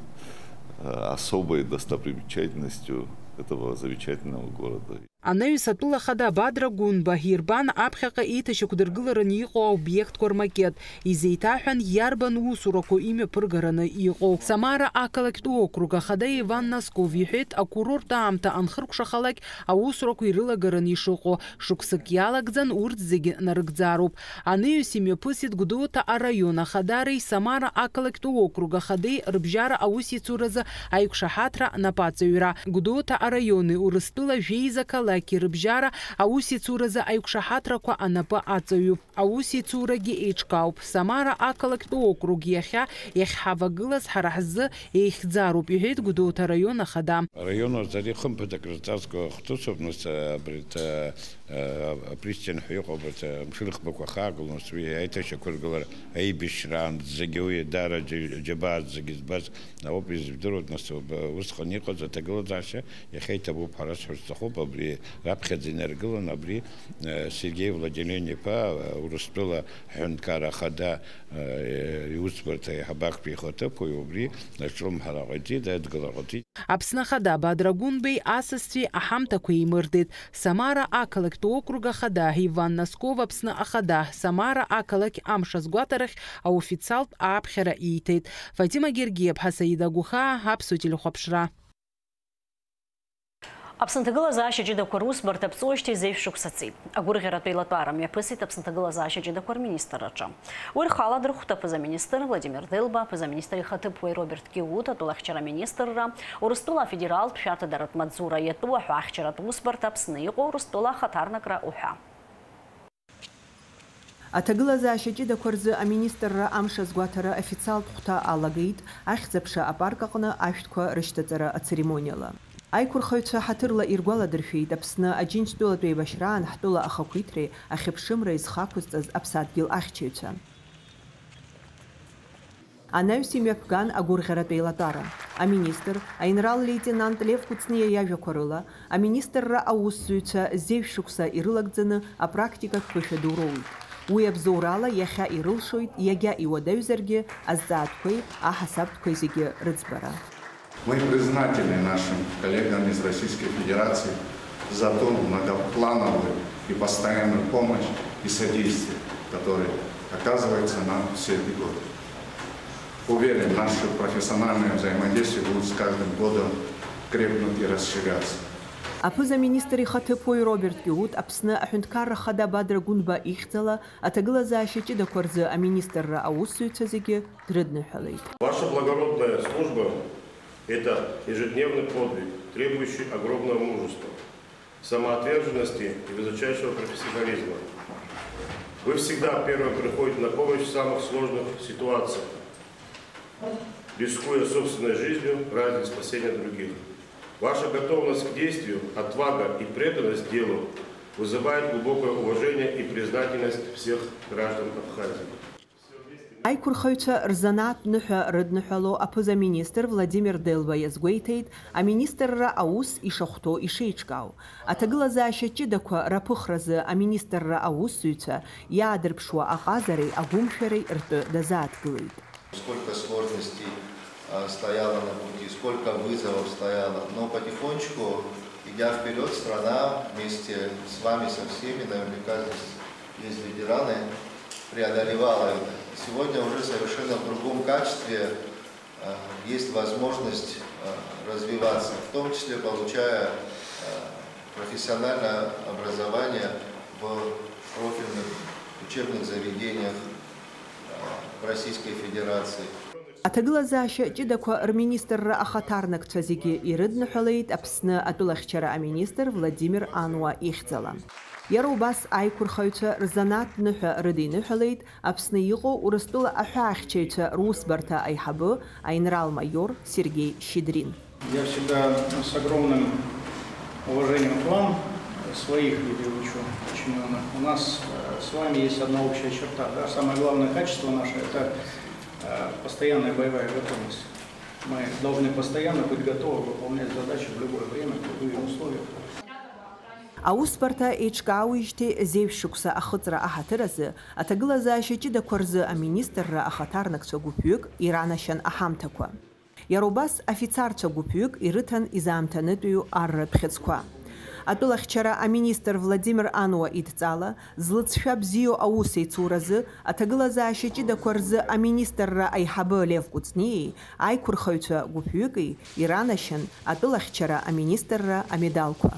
э, особой достопримечательностью этого замечательного города. Анаҩс атәыла ахада Бадра Гәынба ирбан аԥхьаҟа еиҭашьақәдыргылараны иҟоу аобиектқәа рмакет, изеиҭаҳәан иарбан усурақәоу имҩаԥыргараны иҟоу. Самара ақалақьтә округ ахада Иван Носков иҳәеит, акурорттә аамҭа анхыркәшахалак аусурақәа ирылагараны ишыҟоу, шықәсык иалагӡан урҭ зегьы нарыгӡароуп. Анаҩс имҩаԥысит Гәдоуҭа араион ахадареи Самара ақалақьтә округ ахадеи рыбжьара аусеицуразы аиқәшаҳаҭра напаҵаҩра. Гәдоуҭа араиони Урыстәыла жәеиза қалақьи рыбжьара аусеицуразы аиқәшаҳаҭрақәа анапы аҵаҩуп. Аусеицурагьы еиҿкаауп. Самара ақалақьтә округ иахьа иахьҳавагылаз ҳара ҳзы еихьӡароуп, иҳәеит Гәдоуҭа араион ахада. Араион аҿы ари хымԥада акрырҵазкуа хҭысуп, нас, абри, э, э, апристань ҳәа иҟоуп, абарҭ, э, амшын рхқәа ахьаагыло, нас уи аиҭашьақәыргылара, аибашьраан зегьы уи даара џьа-, џьабаа зегьы збаз ауп изжәдыруа, нас, уб-, усҟан иҟаз аҭагылазаашьа иахьа иҭабуп ҳәа расҳәар сҭахуп, абри раԥхьаӡа инаргылан, абри, э, Сергеи Владилен-иԥа, э, Урыстәыла ҳҳәынҭқарра ахада, э, иусбарҭа аиҳабы актәи ихаҭыԥуаҩ, убри аҿлымҳара ҟаиҵеит, аидгыла ҟаиҵеит. Аԥсны ахада Бадра Гәынбеи асасцәеи аҳамҭақәа еимырдеит. Самара ақалақьтә округ ахада Иван Носков Аԥсны ахада Самара ақалақь амш азгәаҭарахь аофициалтә ааԥхьара ииҭеит. Фатима Гергиаԥҳа, Саида Гәыхаа, Аԥсуа телехәаԥшра. Аԥсны аҭагылазаашьа ҷыдақәа русбарҭа ԥҵәоижьҭеи зеижә шықәса ҵит. Агәырӷьаратәи латәара мҩаԥысит Аԥсны аҭагылазаашьа ҷыдақәа рминистрраҿы. Уи рхала дрыхәҭа аԥыза-министр Владимир Делба, аԥыза-министр ихаҭыԥуаҩ Роберт Киут, атәылахьчара аминистрра, Урыстәыла афедералтә шәарҭадаратә маҵзура иатәу аҳәаахьчаратә усбарҭа Аԥсны иҟоу Урыстәыла ахаҭарнакра уҳәа. Аҭагылазаашьа ҷыдақәа рзы аминистрра амш азгәаҭара официалтә хәҭа алагеит, Ахьӡ-аԥша апарк аҟны ашәҭқәа рышьҭаҵара ацеремониала. Аиқәырхаҩцәа ҳаҭырла иргәаладыршәеит Аԥсны Аџьынџьтәылатә еибашьраан ҳтәыла ахақәиҭреи ахьыԥшымреи зхы ақәызҵаз аԥсадгьыл ахьчаҩцәа. Анаҩс имҩаԥган агәырӷьаратә еилатәара. Аминистр, аинрал-леитенант Лев Кәыҵниа иажәақәа рыла, аминистрра аусзуҩцәа зеижә шықәса ирылагӡаны апрактикатә ԥышәа ду роуит. Уи абзоурала иахьа ирылшоит, иагьа иуадаҩзаргьы, азҵаатәқәеи аҳасабтәқәеи зегьы рыӡбара. Мы признательны нашим коллегам из Российской Федерации за ту многоплановую и постоянную помощь и содействие, которое оказывается нам все эти годы. Уверен, наше профессиональное взаимодействие будет с каждым годом крепнуть и расширяться. Аԥыза-министр ихаҭыԥуаҩ Роберт Киут Аԥсны Аҳәынҭқарра Ахада Бадра Гәынба ихьӡала аҭагылазаашьа ҷыдақәа рзы аминистрра аусзуҩцәа зегьы дрыдныҳәалеит. Ваша благородная служба — это ежедневный подвиг, требующий огромного мужества, самоотверженности и высочайшего профессионализма. Вы всегда первым приходите на помощь в самых сложных ситуациях, рискуя собственной жизнью ради спасения других. Ваша готовность к действию, отвага и преданность делу вызывает глубокое уважение и признательность всех граждан Абхазии. Аиқәырхаҩцәа рзанааҭтә ныҳәа рыдныҳәало аԥыза-министр Владимир Делба иазгәеиҭеит, аминистрра аус ишахәҭоу ишеиҿкаау. Аҭагылазаашьа ҷыдақәа раԥыхразы аминистрра аусзуҩцәа иаадырԥшуа аҟазареи агәымшәареи ртәы дазааҭгылеит. Сколько сложностей а, стояло на пути, сколько вызовов стояло. Но потихонечку, идя вперед, страна вместе с вами, со всеми, наверняка здесь есть ветераны, преодолевала это. Сегодня уже совершенно в другом качестве а, есть возможность а, развиваться, в том числе получая а, профессиональное образование в профильных учебных заведениях а, в Российской Федерации. Аҭагылазаашьа ҷыдақәа рминистрра ахаҭарнакцәа зегьы ирыдныҳәалеит Аԥсны атәылахьчара аминистр Владимир Ануа ихьӡала. Иара убас аиқәырхаҩцәа рзанааҭтә ныҳәа рыдиныҳәалеит Аԥсны иҟоу Урыстәыла аҳәаахьчаҩцәа русбарҭа аиҳабы аинрал-маиор Сергеи Щедрин. Я всегда с огромным уважением к вам, своих, я имею в виду, подчинённых. У нас э, с вами есть одна общая черта. Да? Самое главное качество наше — это э, постоянная боевая готовность. Мы должны постоянно быть готовы выполнять задачи в любое время, в любые условия. Аусбарҭа еиҿкаауеижьҭеи зеижә шықәса ахыҵра аҳаҭыр азы аҭагылазаашьа ҷыдақәа рзы аминистрра ахаҭарнакцәа гәыԥҩык иранашьан аҳамҭақәа. Иара убас афицарцәа гәыԥҩык ирыҭан изаамҭанытәиу арратә бӷьыцқәа. Атәылахьчара аминистр Владимир Ануа идҵала, злыҵшәа бзиоу аус еицуразы аҭагылазаашьа ҷыдақәа рзы аминистрра аиҳабы Лев Кәыҵниеи аиқәырхаҩцәа гәыԥҩыки иранашьан атәылахьчара аминистрра амедалқәа.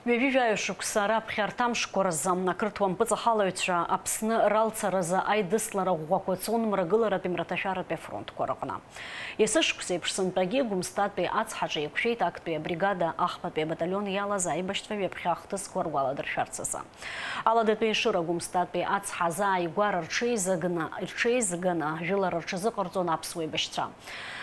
Ҩажәи жәаҩа шықәса раԥхьа арҭ амшқәа рзы ақырҭуа мпыҵахалаҩцәа Аԥсны ралцаразы аидыслара ӷәӷәақәа цон Мрагыларатәи Мраҭашәаратәи афронтқәа рыҟны. Есышықәсеиԥш сынтәагьы Гәымсҭатәи ацҳаҿы еиқәшәеит актәи абригада ахԥатәи абаталион иалаз аибашьцәа ҩаԥхьа ахҭысқәа ргәаладыршәарц азы. Аладатәи Ешыра Гәымсҭатәи ацҳа азааигәара рҽеизагны, рҽеизганы ажәылара рҽазыҟарҵон аԥсуа еибашьцәа.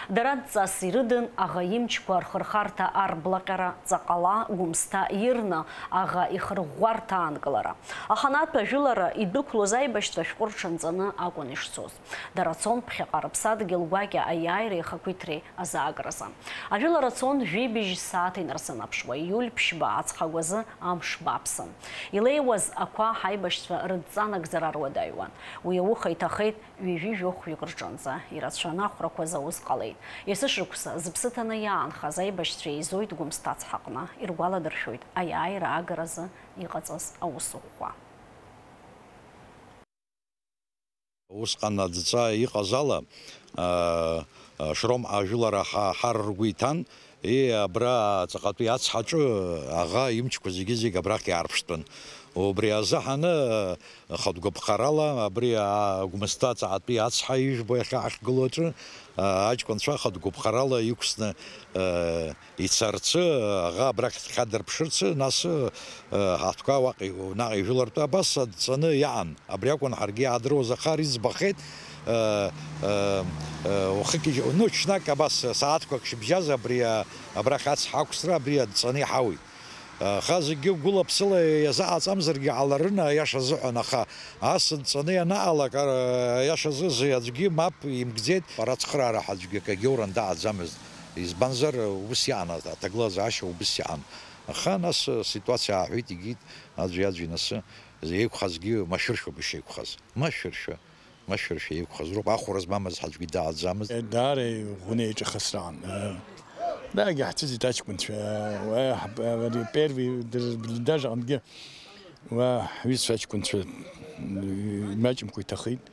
Дара дҵас ирыдын аӷа имчқәа рхырхарҭа арблаҟьара, ҵаҟала Гәымсҭа ирны аӷа ихырӷәӷәарҭа аанкылара. Аханатә ажәылара идәықәлоз аибашьцәа ашәҟәы рҽанҵаны акәын ишцоз. Дара цон ԥхьаҟа рыԥсадгьыл гәакьа аиааиреи ахақәиҭреи азаагразы. Ажәылара цон жәибжь сааҭ инарзынаԥшуа, иуль ԥшьба ацхагәазы амш бааԥсын. Илеиуаз ақәа ҳаибашьцәа рыдҵа нагӡара руадаҩуан. Уи ауха иҭахеит ҩажәи жәохәҩык рҿынӡа, ирацәаны ахәрақәа зауз ҟалеит. Есышықәса зыԥсы ҭаны иаанхаз аибашьцәа еизоит Гәымсҭа ацҳаҟны, иргәаладыршәоит аиааира агаразы иҟаҵаз аусуқәа. Усҟан адҵа иҟаз ала, аа, Шром ажәылара ҳа-, ҳар ргәы иҭан, и, абра ҵаҟатәи ацҳаҿы аӷа имчқәа зегьы-зегь абрахь иаарԥштәын. Убри азыҳәаны, ахатә гәаԥхарала, абри, аа, Гәымсҭа ҵаҟатәи ацҳа ижәбо иахьа ҳахьгылоу аҿы, аа, аҷкәынцәа ахатә гәаԥхарала иқәсны, аа, ицарцы, аӷа абрахь дхьадырԥшырцы, нас, аа, ҳатәқәа уаҟа, наҟ ижәылартә абас адҵаны иаан. Абри акәын ҳаргьы иаадыруаз, аха ар иӡбахеит, э, э, э, уахыки-, ну, ҽнак абас сааҭқәак шыбжьаз абри, а, абрахь ацҳа ақәсра абри адҵаны иҳауит. Аха зегьы гәыла-ԥсыла иазаҟаҵамзаргьы ҟаларын, аиаша азыҳәан, аха ас дҵаны ианаалак, ар-, аиаша азы аӡәгьы мап имкӡеит. Ара ацхыраара ҳәа аӡәгьы акагьы аура дааӡамызт. Избанзар, убыс иаан, аҭагылазаашьа убыс иаан. Аха нас аситуациа ааҳәит, игеит, аӡәи-аӡәи нас еиқәхазгьы машәыршәоуп ишеиқәхаз. Машәыршәа, машәыршәа еиқәхаз роуп. Ахәра змамыз ҳаӡәгьы дааӡамызт. Даара иӷәӷәаны еиҿахысраан. Дагьаҳцәыӡит аҷкәынцәа. Уа ҳб-, ари первый др-, блиндаж аҟынгьы уа ҳҩызцәа аҷкәынцәа, м, имаҷымкәа иҭахеит.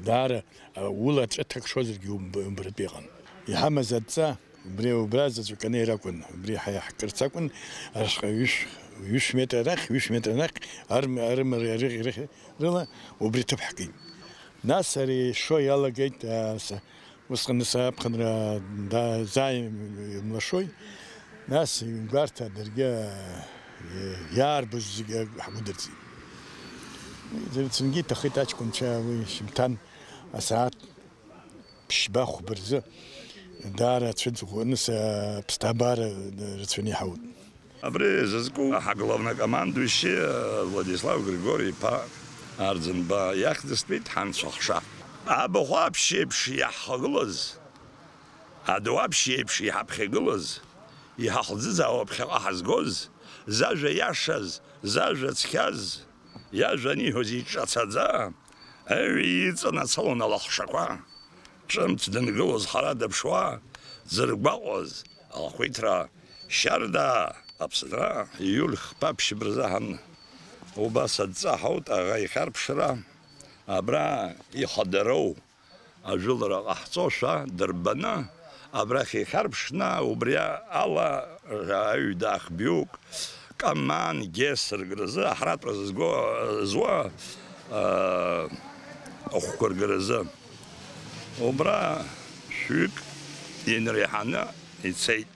Даара, а, ула аҵәы ҭак шозаргьы уб-, убратәы иҟан. Иҳамаз адҵа, убри, убра заҵәык анеира акәын, убри ҳа иаҳкырц акәын, ашҟа ҩышә, ҩышә метр арахь, ҩышә метр анахь, арм-, арымари арыӷьи рахь, рыла убри ҭыԥ ҳкит. Нас ари шо иалагеит, а, с-, усҟан нас аԥхынра да-, заа имлашои, нас игәарҭа даргьы, а, иаарбоз зегьы ҳгәыдырҵеит. Дырцынгьы иҭахеит аҷкәынцәа уи шьымҭан асааҭ ԥшьба-хәба рзы даара ацәыӡ ӷәӷәаны са ԥсҭабара рацәаны иҳауеит. Абри зызку ҳаглавнокомандующи Владислав Григори-иԥа Арӡынба иахьӡыстәит ҳанцәахша. Абахәаԥшь еиԥш иаҳхагылаз, адауаԥшь еиԥш иҳаԥхьагылаз, иҳахӡыӡаауа ԥхьаҟа ҳазгоз, зажәа иашаз, зажәа цқьаз, иажәа аниҳәоз иҿацаӡа, аҩ иҵанацалон алахшақәа. Ҿымҭ дангылоз ҳара дыԥшуа, дзыргәаҟуаз алахәиҭра, шьарда, аԥсынра, ииуль хԥа ԥшьба рзы ҳан убас адҵа ҳауит аӷа ихьарԥшра, абра ихадароу ажәылара ҟаҳҵошәа дырбаны, абрахь ихьарԥшны, убри ала аҩ даахбҩук, Каман, Гесс ргразы, аҳратәра зызго, зуа, аа, ахәқәа ргаразы. Убра шәҩык инреиҳаны ицеит.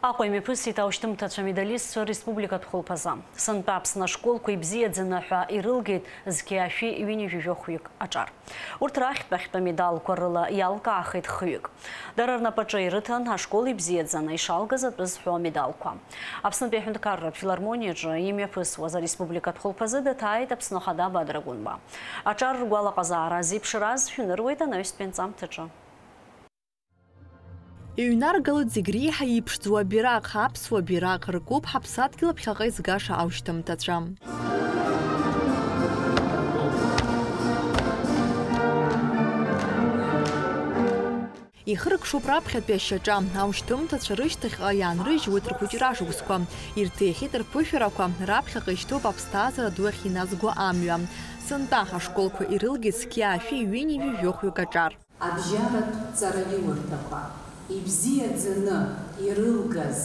Аҟәа имҩаԥысит аушьҭымҭацәа медалистцәа республикатә хәылԥазы. Сынтәа Аԥсны ашколқәа ибзиаӡаны ҳәа ирылгеит зқьи ашәи ҩынҩажәи жәохәҩык аҿар. Урҭ рахьтә ахьтәы медалқәа рыла иалкаахеит хҩык. Дара рнапаҿы ирыҭан ашкол ибзиаӡаны ишалгаз атәы зҳәо амедалқәа. Аԥснытәи аҳәынҭқарратә филармониаҿы имҩаԥысуаз ареспубликатә хәылԥазы даҭааит Аԥсны Ахада Бадра Гәынба. Аҿар ргәалаҟазаара азеиԥшраз шәыныруеит анаҩстәи анҵамҭаҿы. Иҩнаргалоит зегь реиҳа иԥшӡоу абираҟ, аԥсуа бираҟ, ркуп ҳаԥсадгьыл аԥхьаҟа изгаша аушьҭымҭацәа. Ихыркәшоуп раԥхьатәи ашьаҿа, аушьҭымҭацәа рышьҭахьҟа иаанрыжьуеит рхәыҷра шықәсқәа, ирҭихьеит рԥышәарақәа, раԥхьаҟа ишьҭоуп аԥсҭазаара ду ахь иназго амҩа. Сынтәа ҳашколқәа ирылгеит зқьи ашәи ҩынҩажәи жәохәҩык аҿар. Абжьаратә ҵараиурҭақәа ибзиаӡаны ирылгаз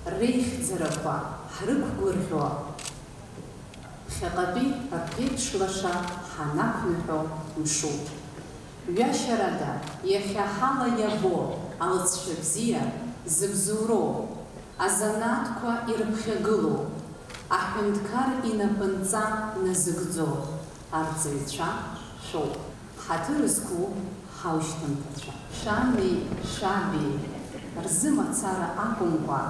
реихьӡарақәа ҳрықәгәырӷьо, ԥхьаҟатәи аԥеиԥш лаша ҳанақәныҳәо мшуп. Ҩашьарада, иахьа ҳала иабо алҵшәа бзиа зыбзоуроу, азанааҭқәа ирыԥхьагылоу, аҳәынҭқар инапынҵа назыгӡо арҵаҩцәа шәоуп. Ҳаҭыр зқәу ҳаушьҭымҭацәа. Шәани шәаби рзы мацара акәымкәа,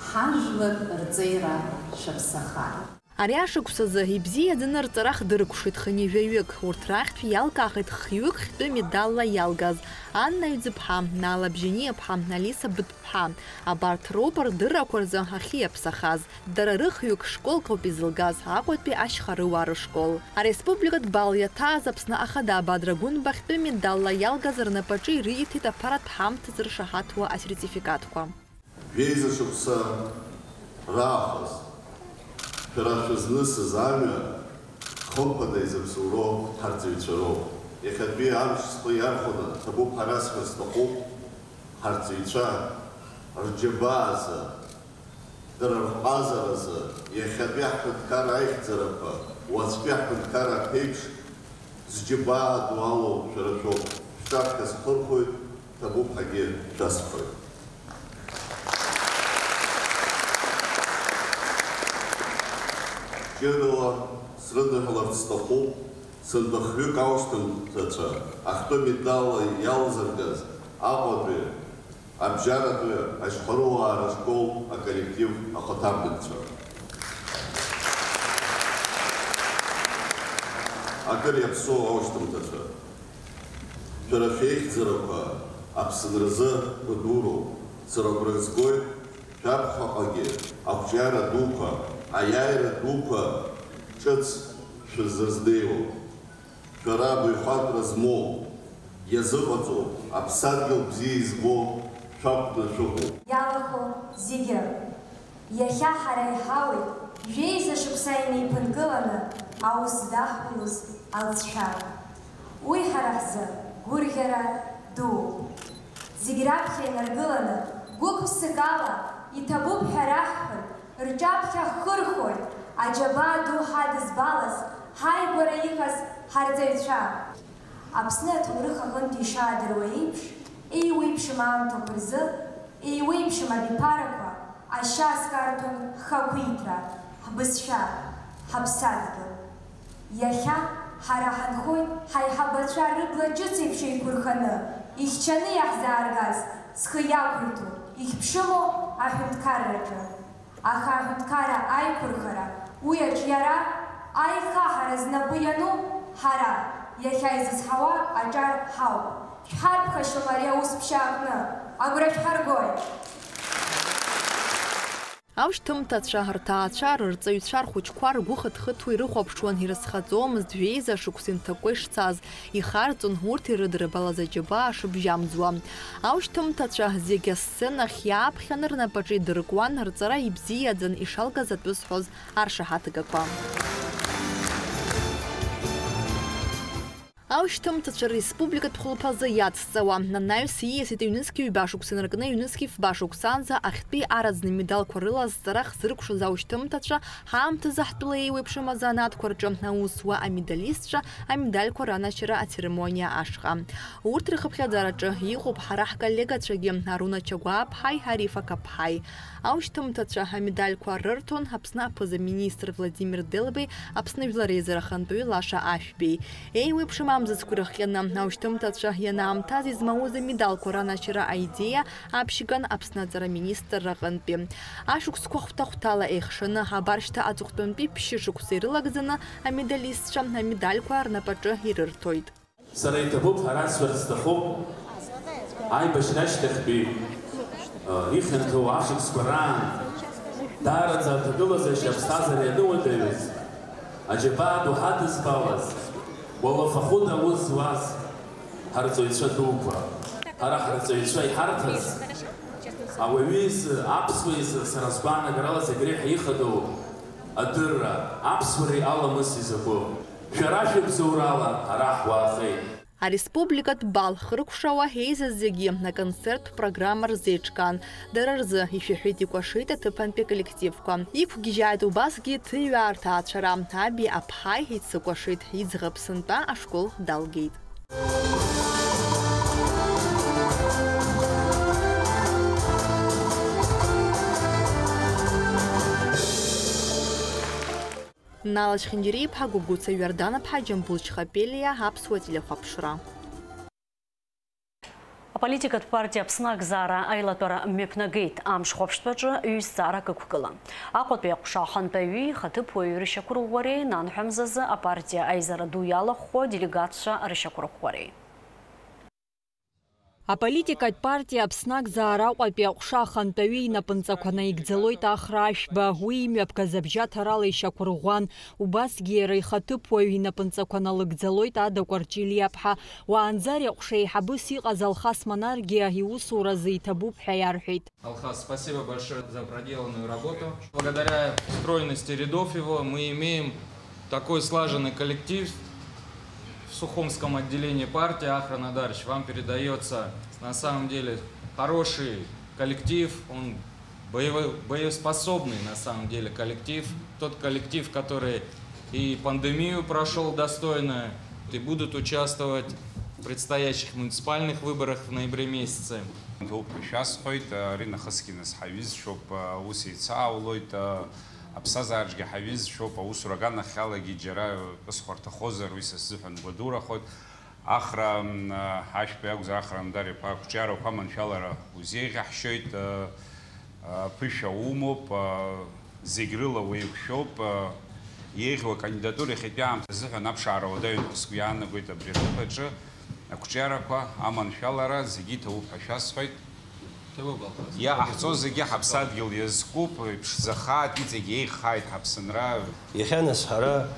ҳажәлар рҵеира шәаԥсахааит. Ари ашықәс азы ибзиаӡаны рҵара хдыркәшеит хынҩажәаҩык. Урҭ рахьтә иалкаахеит хҩык хьтәы медалла иалгаз, Анна Ҩӡыԥҳа, Нала Бжьаниаԥҳа, Алиса Быҭәԥҳа. Абарҭ роуп рдыррақәа рзы ахьиаԥсахаз. Дара рыхҩык школк ауп изылгаз, Аҟәатәи ашьхарыуаа рышкол. Ареспубликатә бал иаҭааз Аԥсны Ахада Бадра Гәынба хьтәы медалла иалгаз рнапаҿы ирыиҭеит аԥаратә ҳамҭазы ршаҳаҭуа асертификатқәа. Жәеиза шықәса раахыс шәара шәызнысыз амҩа хымԥада изыбзоуроу ҳарҵаҩцәа роуп. Иахьатәи амш схы иархәаны ҭабуп ҳәа расҳәар сҭахуп, ҳарҵаҩцәа рџьабаазы, дара рҟазаразы, иахьатәи ҳҳәынҭқарра аихьӡарақәа, уаҵәтәи ҳҳәынҭқарра аԥеиԥш зџьабаа ду алоу шәара шәоуп. Шәҿаԥхьа схырхәоит, ҭабуп ҳәагьы шәасҳәоит. Џьарала срыдыҳәаларц сҭахуп, сынтәа хҩык аушьҭымҭацәа ахьтәы медалла иалзыргаз Аҟәатәи Абжьаратәи ашьхарыуаа рышкол аколлектив ахаҭарнакцәа. Акыр иаԥсоу аушьҭымҭацәа, шәара шәеихьӡарақәа Аԥсынразы гәадуроуп. Сара агәра згоит шәаԥхьаҟагьы ақәҿиара дуқәа, аиааира дуқәа ҿыц шәызырзнеиуа. Шәара абаҩхатәра змоу, иазыҟаҵоу, аԥсадгьыл бзиа избо шәакәны шәыҟоуп. Иалахәу зегьы. Иахьа ҳара иҳауеит жәеиза шықәса инеиԥынкыланы аус дахәлоз алҵшәа. Уи ҳара ҳзы гәырӷьара дууп. Зегь раԥхьа инаргыланы, гәык-ԥсык ала, иҭабуп ҳәа раҳҳәоит, рҿаԥхьа ҳхырхуеит, аџьабаа ду ҳадызбалаз, ҳааигәара иҟаз ҳарҵаҩцәа. Аԥсны аҭоурых аҟынтә ишаадыруа еиԥш, еиуеиԥшым аамҭақәа рзы, еиуеиԥшым абиԥарақәа ашьа азкарҭәон ҳхақәиҭра, ҳбызшәа, ҳаԥсадгьыл. Иахьа ҳара ҳанхоит ҳаиҳабацәа рыбла ҿыц еиԥш еиқәырханы, ихьчаны иаҳзааргаз, зхы иақәиҭу, ихьԥшыму аҳәынҭқарраҿы. Аха аҳәынҭқарра аиқәырхара, уи аҿиара, аихаҳара знапы иану ҳара, иахьа изызҳауа аҿар ҳауп. Шәҳарԥхашьом ари аус ԥшьа аҟны, агәра шәҳаргоит! Аушьҭымҭацәа, рҭаацәа, рырҵаҩцәа, рхәыҷқәа ргәы хыҭхыҭуа ирыхәаԥшуан, ирызхаҵомызт жәеиза шықәса инҭакәкәа ишцаз, ихарҵон урҭ ирыдрыбалаз аџьабаа шыбжьамӡуа. Аушьҭымҭацәа зегьы асценахь иааԥхьаны рнапаҿы идыркуан, рҵара ибзиаӡан ишалгаз атәы зҳәоз аршаҳаҭгақәа. Аушьҭымҭацәа республикатә хәылԥазы иацҵауа, анаҩс ииасит ҩнызқь ҩба шықәса инаркны ҩнызқь фба шықәсанӡа ахьтәи араӡны медалқәа рыла зҵара хзыркәшоз аушьҭымҭацәа, ҳаамҭазы ҳтәыла еиуеиԥшым азанааҭқәа рҿы аус зуа амедалистцәа амедальқәа ранашьара ацеремониа ашҟа. Урҭ рхыԥхьаӡараҿы иҟоуп ҳара ҳколлегацәагьы Аруна Чагәааԥҳаи Арифа Каԥҳаи. Аушьҭымҭацәа амедальқәа рырҭон Аԥсны аԥыза-министр Владимир Делбеи, Аԥсны жәлар реизара ахантәаҩы Лаша Ашәбеи. Еиуеиԥшым амзызқәа ирыхҟьаны, аушьҭымҭацәа ианаамҭаз измауз амедалқәа ранашьара аидеиа аԥшьган Аԥсны аҵара министрра аҟынтәи. Ашықәсқәа хәҭа-хәҭала еихшаны, абар шьҭа аҵыхәтәантәи ԥшьышықәса ирылагӡаны амедалистцәа амедальқәа рнапаҿы ирырҭоит. Сара иҭабуп ҳәа расҳәар сҭахуп, аибашьра ашьҭахьтәи, э, ихьанҭоу ашықәсқәа раан даараӡа аҭагылазаашьа аԥсҭазаара иануадаҩыз, аџьабаа ду ҳадызбалаз, уалафахәыда аус зуаз ҳарҵаҩцәа дуқәа, ҳара ҳарҵаҩцәа иҳарҭаз, ауаҩы изы, аԥсуа изы, сара сгәаанагарала зегь реиҳа ихадоу адырра, аԥсуареи аламыси закәу. Шәара шәыбзоурала ара ҳуаахеит. Ареспубликатә бал хыркәшауа еизаз зегьы аконцерттә программа рзеиҿкаан. Дара рзы ишәаҳәеит икәашеит аҭыԥантәи аколлективқәа. Иқәгьежьааит убасгьы ҭыҩаа рҭаацәара. Аби аԥҳаи иццакәашеит, иӡӷаб сынтәа ашкол далгеит. Нала Чхиндириԥҳа, Гәыгәыца Иордан-ԥҳа, Џьамбул Чхапелиа, Аԥсуа телехәаԥшра. Аполитикатә партиа Аԥсны акзаара аилатәара мҩаԥнагеит, амш хәаԥштәаҿы ҩ-зҵаарак ықәгылан. Аҟәатәи аҟәша ахантәаҩи ихаҭыԥуаҩи рышьақәырӷәӷәареи, нанҳәа мзазы апартиа аизара ду иалахәхо аделегатцәа рышьақәырӷәӷәареи. Аполитикатә партиа Аԥсны акзаара Аҟәатәи аҟәша ахантәаҩы инапынҵақәа наигӡалоит Ахра Ашәба, уи имҩаԥгаз абжьаҭарала ишьақәырӷәӷәан, убасгьы иара ихаҭыԥуаҩ инапынҵақәа налыгӡалоит Ада Кәарҷелиаԥҳа. Уаанӡа ари аҟәша еиҳабыс иҟаз Алхас Манаргиа иусуразы иҭабуп ҳәа иарҳәеит. Алхас, спасибо большое за проделанную работу. Благодаря стройности рядов его мы имеем такой слаженный коллектив в Сухумском отделении партии. Ахра Надарович, вам передается на самом деле хороший коллектив, он боевой, боеспособный на самом деле коллектив, тот коллектив, который и пандемию прошёл достойно, и будут участвовать в предстоящих муниципальных выборах в ноябре месяце. Ҭоуп ҳәа шәасҳәоит, ари нахысгьы нас ҳаҩызцәоуп, аус еицааулоит, аԥсҭазаараҿгьы ҳаҩызцәоуп, аусура аганахьалагьы џьара ус хәарҭахозар, уи са сзыҳәан гәадурахоит. Ахра, м, Ашәба иакәзар, Ахра Андар иԥа, ақәҿиарақәа аманшәалара узеиӷьаҳшьоит, а, а, ԥышәа умоуп, а, зегь рыла уеиқәшәоуп, а, иеиӷьу акандидатура иахьатәи аамҭа азыҳәан аԥшаара уадаҩын ҳәа сгәы иаанагоит абри аҭыԥ аҿы. Ақәҿиарақәа аманшәалара зегьы иҭабуп ҳәа шәасҳәоит. Иааҳҵо зегьы ҳаԥсадгьыл иазкуп, иԥшӡахааит, иҵегь еиӷьхааит ҳаԥсынра. Иахьа нас ҳара,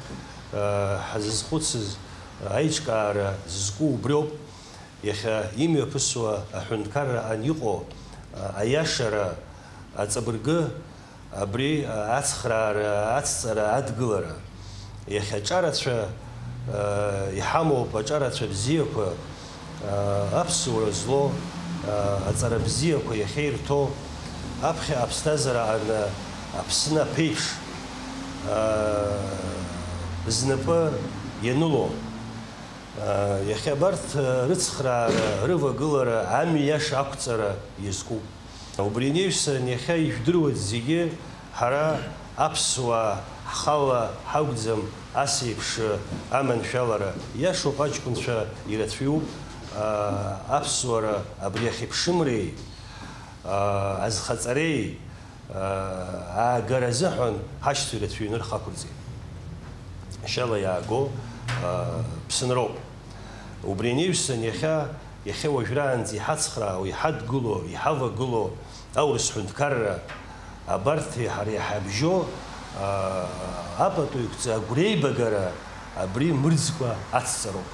э, ҳазызхәыцыз аиҿкаара зызку убриоуп. Иахьа имҩаԥысуа аҳәынҭқарра ан иҟоу, э, аиашара, аҵабыргы, абри, э, ацхраара, ацҵара, адгылара. Иахьа аҿарацәа, э, иҳамоуп, аҿарацәа бзиақәа, э, аԥсуара злоу, э, аҵара бзиақәа иахьа ирҭо, аԥхьа аԥсҭазаара аҟны Аԥсны аԥеиԥш, э, знапы ианыло. Э, иахьа абарҭ, э, рыцхраара, рывагылара, амҩа иаша ақәҵара иазкуп. Убри анаҩсан, иахьа ижәдыруеит зегьы, ҳара аԥсуаа ҳхала ҳакәӡам ас еиԥш аманшәалара. Иашоуп, аҷкәынцәа ирацәаҩуп, аа, аԥсуара абри ахьыԥшымреи, аа, азхаҵареи, аа, аагара азыҳәан ҳашьцәа ирацәаҩны рхы ақәырҵеит. Шьала иааго, аа, ԥсынроуп. Убри анаҩсан, иахьа, иахьа уажәраанӡа иҳацхраауа, иҳадгыло, иҳавагыло аурыс ҳәынҭқарра, абарҭи ҳареи ҳабжьоу, аа, апату иқәҵа агәреибагара абри мырӡкәа ацҵароуп.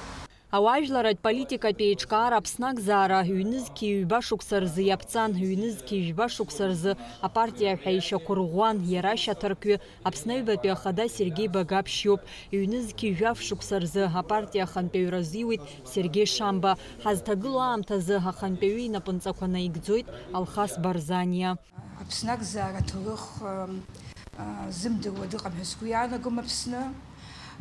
Ауаажәларратә политикатә еиҿкаара Аԥсны акзаара ҩнызқьи ҩба шықәса рзы иаԥҵан, ҩнызқьи жәба шықәса рзы апартиа ҳәа ишьақәырӷәӷәан, иара ашьаҭаркҩы Аԥсны аҩбатәи ахада Сергеи Багаԥшь иоуп. Ҩнызқьи жәаф шықәса рзы апартиа ахантәаҩы разиуит Сергеи Шамба. Ҳазҭагылоу аамҭазы ахантәаҩы инапынҵақәа наигӡоит Алхас Барзаниа. Аԥсны акзаара аҭоурых, ы, ы, зымдыруа дыҟам ҳәа сгәы иаанагом Аԥсны.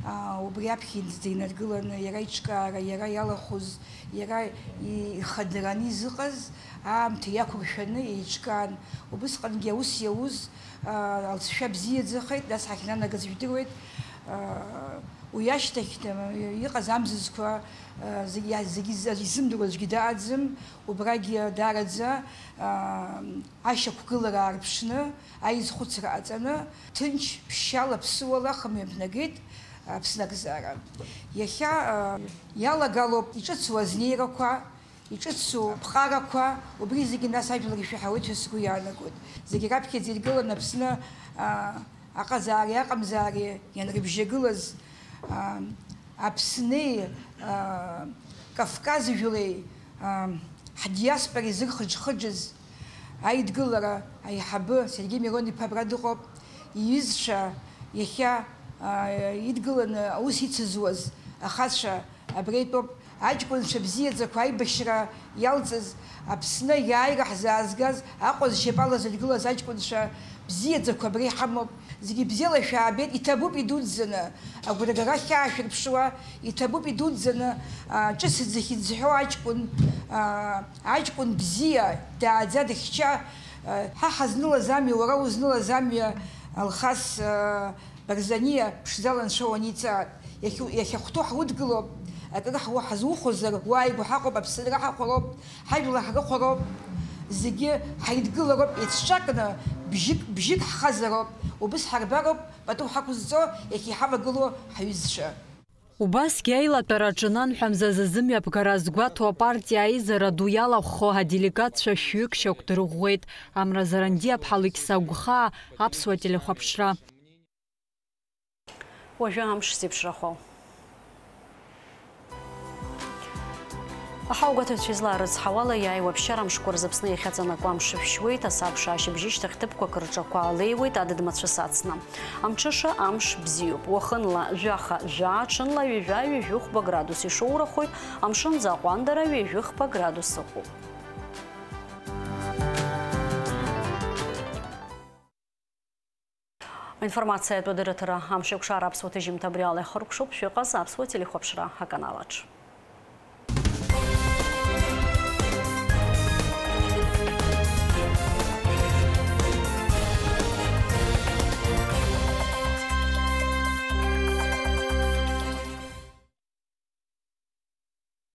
Ы, убри аԥхьа инаргыланы иара иҿкаара, иара иалахәыз, иара и-, ихадараны изыҟаз, аамҭа иақәыршәаны еиҿкаан. Убысҟангьы аус иауз, ы, алҵшәа бзиаӡахеит, нас ҳахьнанагаз жәдыруеит. Ы, уи ашьҭахь, ы, иҟаз амзызқәа, ы, зегьы, зегьы изымдыруа аӡәгьы дааӡам, убрагьы даараӡа, ы, ашьақәгылара аарԥшны, аизхәыцра ҟаҵаны, ҭынч ԥшьшьала, ԥсыуала ахымҩаԥнагеит Аԥсны акзаара. Иахьа, ы, иалагалоуп иҿыцу азнеирақәа, иҿыцу аԥҟарақәа, убри зегьы нас ажәлар ишәаҳауеит ҳәа сгәы иаанагоит. Зегьы раԥхьаӡа иргыланы Аԥсны, ы, аҟазаареи аҟамзаареи ианрыбжьагылаз, ы, Аԥснеи, ы, Кавказ жәлеи, ы, ҳдиаспора изырхыџхыџыз аидгылара аиҳабы Сергеи Мирон-иԥа абра дыҟоуп, иҩызцәа иахьа, ы, идгыланы аус ицызуаз ахацәа абра итәоуп, аҷкәынцәа бзиаӡақәа аибашьра иалҵыз, Аԥсны аиааира ҳзаазгаз, Аҟәа зшьапала зыдгылаз аҷкәынцәа бзиаӡақәа абра иҳамоуп. Зегьы бзиала шәаабеит, иҭабуп идуӡӡаны агәрагара ахьаашәырԥшуа, иҭабуп идуӡӡаны, а, ҿыц аӡахьы дзҳәо аҷкәын, а, аҷкәын бзиа, дааӡа, дыхьча, а, ҳа ҳазнылаз амҩа, уара узнылаз амҩа, Алхас, а, Барзаниа, ԥшӡала анцәа уаниҵаат. Иахьу-, иахьахәҭоу ҳудгылоуп, акыр ҳу-, ҳазухәозар, уааигәа ҳаҟоуп, аԥсынра ҳахәароуп, ҳажәла ҳрыхәароуп. Зегьы ҳаидгылароуп, еицҿакны бжьык, бжьык ҳхазароуп, убыс ҳарбароуп, пату ҳақәызҵо, иахьа иҳавагылоу ҳаҩызцәа. Убасгьы аилатәара аҿы нанҳәамза зазымҩаԥгара азгәаҭо апартиа аизара ду иалахәхо аделегатцәа шәҩык шьақәдырӷәӷәеит. Амра Зарандиа-ԥҳа Лықьса Агәхаа, Аԥсуа телехәаԥшра. Уажәы амш зеиԥшрахо. Аҳауагәаҭаҩцәа излаарыцҳауала, иааиуа ԥсшьара амшқәа рзы Аԥсны иахьаҵанакуа амш шәшьуеит, асабша ашьыбжьышьҭахь ҭыԥқәак рҿақәа леиуеит адыд-мацәыс ацны. Амҽыша амш бзиоуп. Уахынла жәаха, жәаа, ҽынла ҩажәа, ҩажәихәба градус ишоурахоит, амшын аӡы аҟәандара ҩажәихԥа градус ыҟоуп. Аинформациатә адырраҭара амшеикәшара аԥсуа ҭыжьымҭа абри ала ихыркәшоуп, шәыҟаз аԥсуа телехәаԥшра аканалаҿ.